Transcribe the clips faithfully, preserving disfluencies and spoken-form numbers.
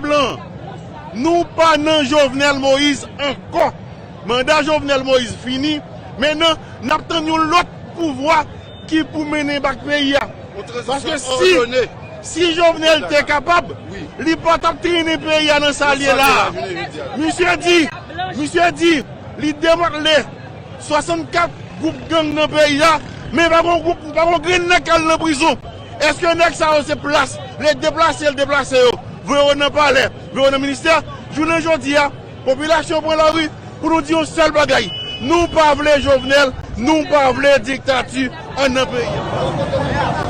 Blan, nou pa nan Jovenel Moïse ankò. Manda Jovenel Moïse fini. Mentnan, n ap tann yon lòt pouvwa ki pou mennen bak peyi a. Paske si, si Jovenel te kapab, li pa t ap trennen peyi a nan sa l ye la. Misye di, misye di, li demantle swasannkat gwoup gang nan peyi a, men pa gon gwoup, pa gon grenn nèg k al nan prizon. Èske nèg sa yo se plas, lè deplase l deplase yo, voye yo nan palè, voye yo nan ministè? Jounen jodi a, popilasyon pran lari pou nou di yon sèl bagay, nou pa vle Jovenel, nou pa vle diktati anndan peyi a.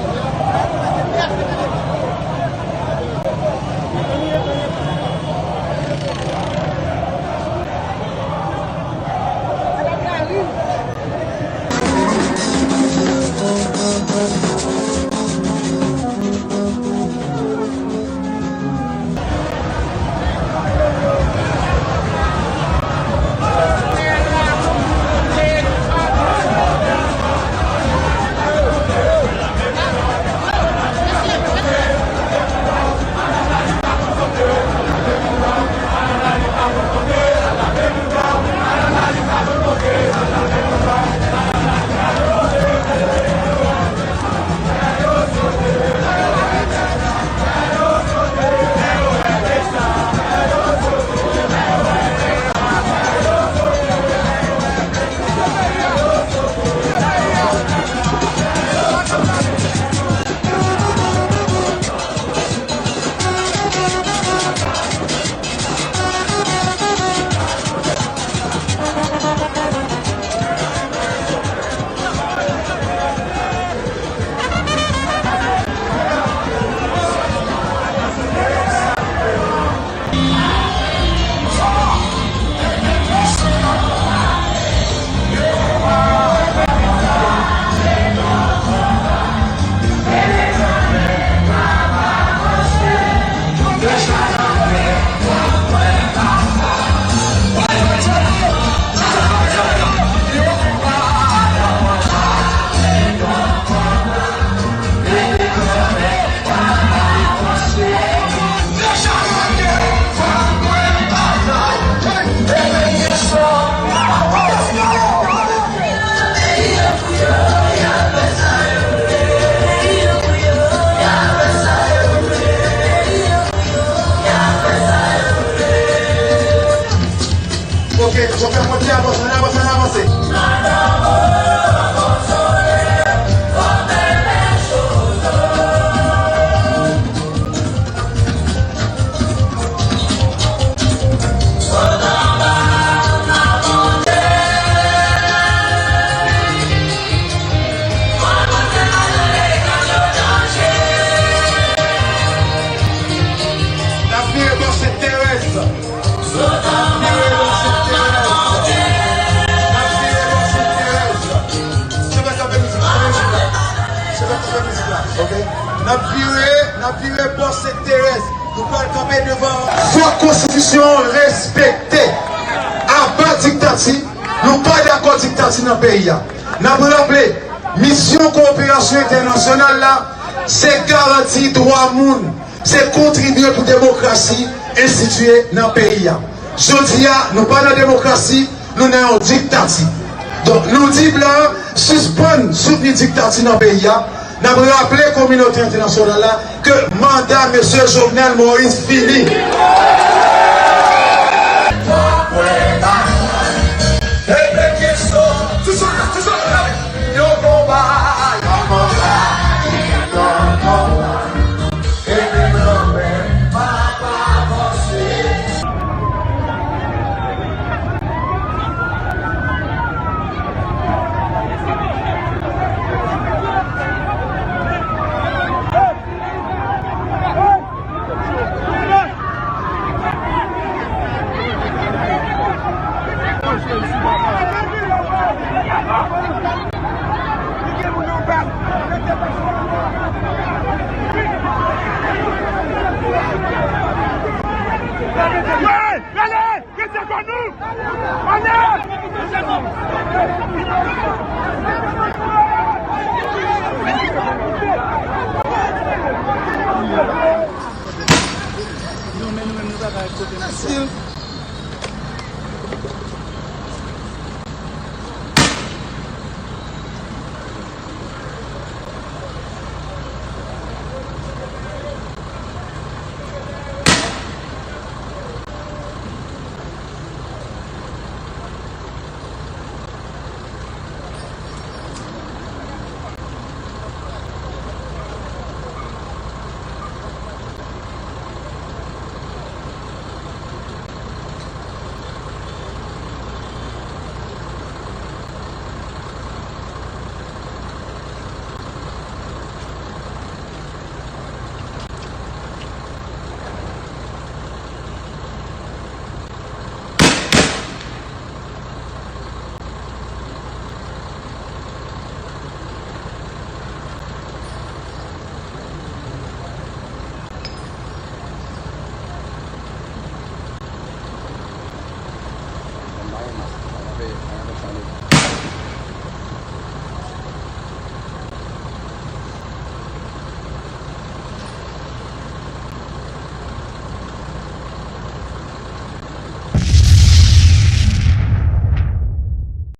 Ok, Jovenel, kontinye avanse, ann avanse, ann avanse. N ap vire bò Sent Terèz. N ap vire bò Sent Terèz. N ap vire bò Sent Terèz. Chèf la kanpe mizik la, kanpe mizik la. Chèf la kanpe mizik la, ok? N ap vire, n ap vire bò Sent Terèz. Nou pral kanpe devan. Fòk konstitisyon an respekte. Aba diktati, nou pa dakò diktati nan peyi a. N ap raple, misyon kowoperasyon entènasyonal la, se garanti dwa moun, se kontribye pou demokrasi enstitiye nan peyi a. Jodi a, nou pa nan demokrasi, nou nan yon diktati. Donk, nou di blan an sispann soutni diktati nan peyi a. N ap raple kominote entènasyonal la ke manda mesye Jovenel Moïse fini.